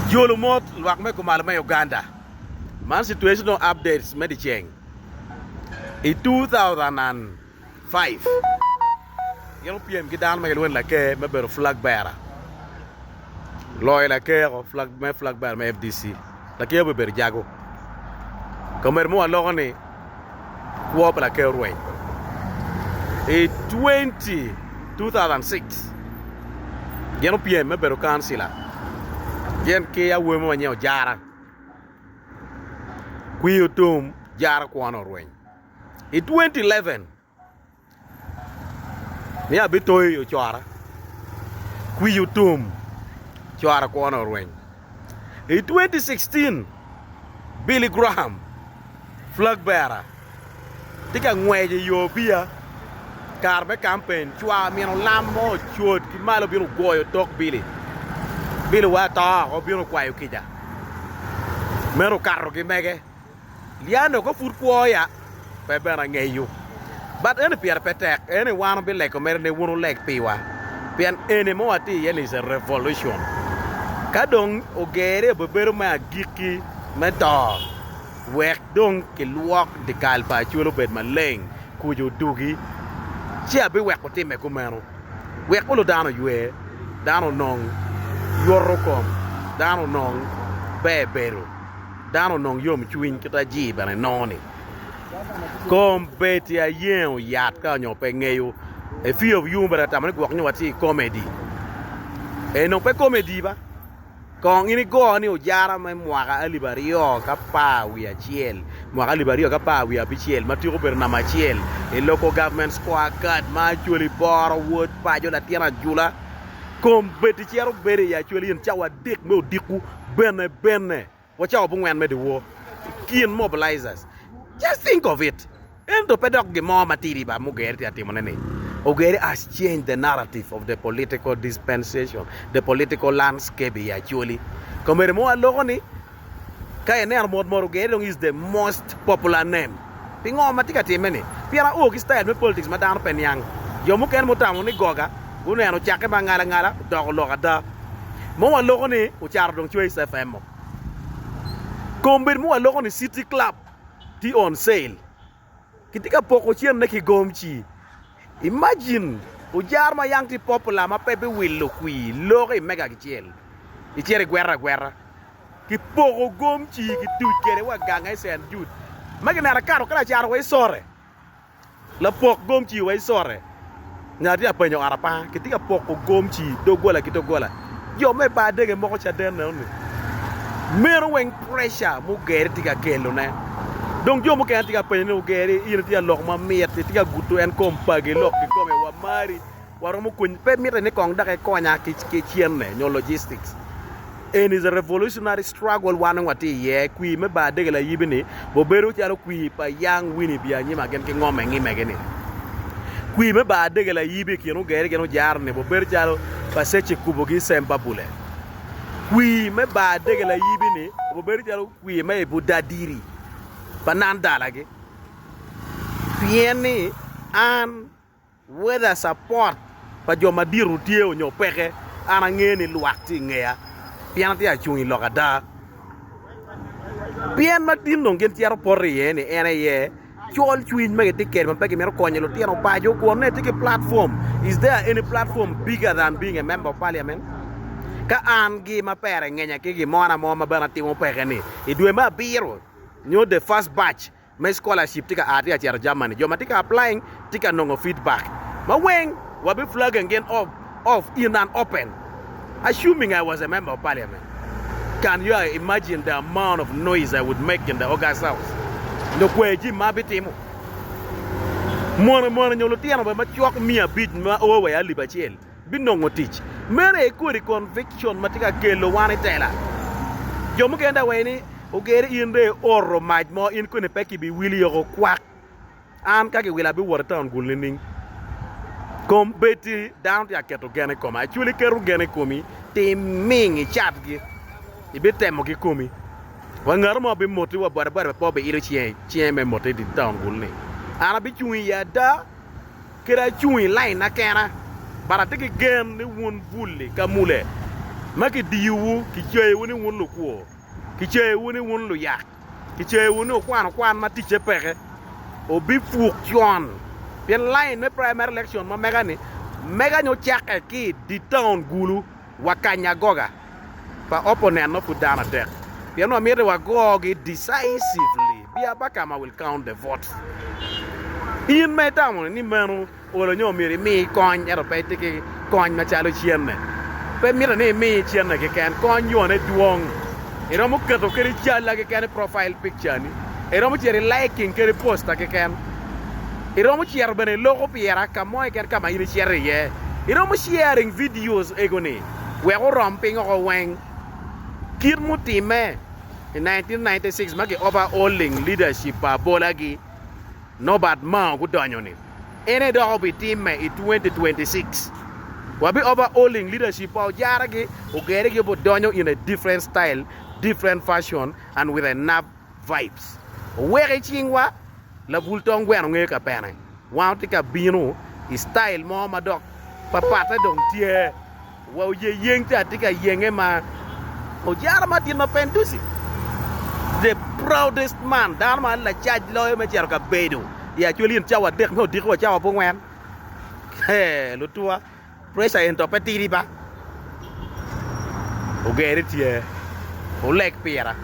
Jolo mot lwak me kumalo me Uganda. Man situational updates me dyeceng i 2005. Gin opyem ki dano ma gilwongo ni Laker me bedo flag bearer. Loyo Laker oko flag me flag bearer me FDC. Laker obedo jago. Komedo mo waloko ni kwo pa Laker orweny. I 20, 2006, gin opyem me bedo kancila gin ki awobi mo ma nyinge Ojara. Kwir otum, Jara kwone orweny. I 2011, Ni abitoyo i ocora, kwiyo otum, cora kwone orweny. I 2016, Billy Graham, flag bearer, tye ka ngwec i yo biya kare me kampen, cwar min olam mo ocod ki malo obino ogoyo tok Billy. Billy wa ato oko obino okwayo kica. Meno okato ki mege. Lyano ka pud kwo ya, pe bene angeyo. But eni pire pe tek, eni wan obilego mere ni wun wuleg piwa, pien eni ma watye iye ni is a revolution. Ka dong ogere obibedo me agikki me to, wek dong kilwok dyekal pa Acholi obed maleng, kuc odugi, ci abiweko timme kumeno. Wek olo dano oywe, dano onong yoto kom, dano onong ber bedo. Dano onong yomcwiny kit ajir bene nongo ni kom bedi ayengo yat ka onyo pe ngeyo. A few of you bene atamo ni gwok nyo watye i comedy. Eno pe comedy ba. Kong in igo ni ojara me mwaka 2011, mwaka 2017 ma tyeko bedo namba acel i local government score card ma Acholi boro wod paco latin ajula. Kom bedi cito bedo i Acholi in cawa adek me odiko bene bene wa cawa abongwen me dyewor i kin mobilizers. Just think of it. Ento pe dok gin mo matidi ba mugere tye ka timone ni Ogere has changed the narrative of the political dispensation, the political landscape i Acholi. Komedi mo aloko ni ka ineno mot mot Ogere dong is the most popular name. Pingo ma tye ka timme ni? Pien ao ki style me politics ma dano pe niang. Jo mukene mutamo ni goga guneno ocakke ma ngala ngala odoko lok ada. Mo waloko ni ocato dong Choice FM mo. Kombeddi mo waloko ni City Club tye on sale. Kitye ka poko cente ki gomci. Imagine ojar ma yang tye popular ma pe biwilo kwir loko i mega kicel icito igweta agweta. Kipoko gomci kituc kwede wa gang i Cent Jude ma kineno akato ki lacaro wa i Sore. Lapok gomci wa i Sore nyo atye ka penyo ot apanga kitye ka poko gomci doggola ki doggola. Jo me bar dege moko caden eno ni meno weng pressure mugere tye ka kelone. Dong jo mukene tye ka penyo ni Ogere in itye ka lok mamit itye ka gudo en kom pagi lok kikome wa mari. Waromo konyi, pe mitte ni kong dok ikonya ki cente nyo logistics. Eni is a revolutionary struggle wan weng watye iye. Kwir me bar dege layibi ni obedo calo kwir pa young Winnie Byanyima gin ki ngome ngimegi ni. Kwir me bar dege layibi i kin ogere gin ojaro ni obedo calo pa Sece Kubo ki Sembabule. Kwir me bar dege layibi ni obedo calo kwir me Ibudadiri pa Nandalagi. Pien ni an Whether support pa jo madito tye onyo peke, an angeyo ni lwak tye ingeya pien atye acung i lok ada. Pien ma tin dong gin cito poto iye ni en aye col cwiny ma gitye kwede ma pe gimito konyo lutino paco kun nongo itye ki platform. Is there any platform bigger than being a member of parliament? Ka an gi ma pere ngenya ki gimona mo ma bene atimo peke ni i dwe me abiro nyo the first batch me scholarship tye ka a tye ka cito Germany, jo ma tye ka applying tye ka nongo feedback ma weng wabi flagging gin off off in an open assuming I was a member of parliament can you imagine the amount of noise I would make in the August house nyo kwer jim ma abitimo mono mono nyo lutino bene macok miya abic ma o wa i alip acel binongo tic. Meno aye kodi conviction ma tye ka kelo wan i tela. Jo mukene dok waco ni, Ogere in dong ioto mac mo, in koni pe kibiwili yoko kwak. An ka kiwila abiwot i taun gul nining? Kom bedi dano tye ka keto gen i koma. Actually keto gen i komi, tim ming icatgi, ibitemo ki komi. Wa ngat mo bimoti wa boda boda pe obiilo cinge me moti i taun gul ni. An abicung i ada. Kadi acung i lainna kena, but atye ki gen ni wun bul-li ka mule. Ma kidiyowu, kicayowu ni wun lukwo, kicayowu ni wun luyak, kicayowu ni wukwano kwan ma ticce peke, wubipuk con. Pien lain me primary election ma mega-ni, mega nyo cakke ki i dye taun Gulu wa Kanyagoga pa opponent nongo pud dano adek. Pien wamito ni wagogi decisively. Byabakama will count the votes. In ma itamo ni meno Olo nyo myero imi kony ento pe itye ki kony macalo cente. Pe mitte ni imi cente keken, kony yone dwong. Iromo keto kadi calla keken i profile picture ni, iromo cito i liking kadi posta keken, iromo cito bene iloko pira ka mo keken ka ma in icito iye, iromo sharing videos ego ni wek orom piny oko weng. Kit mutimme i 1996 ma ki overhauling leadership pa abolagi, Nobert Mao gudonyo ni en aye dok obitimme i 2026. Wabi overhauling leadership pa ojaragi, ogerigi obodonyo in a different style, different fashion and with enough vibes. Owek i cingwa, labul tong gweno ngeyo ka pene. Wan watye ka bino i style mo ma dok papatte dong tye. Wa oye yeng ca tye ka yenge ma ojara ma tye ma penduci the proudest man dano ma lacac loyo me cito ka bedo i Acholi in cawa adek me odiko wa cawa abongwen hee lutuwa pressure eni to pe tidi ba ogere tye wuleg pira.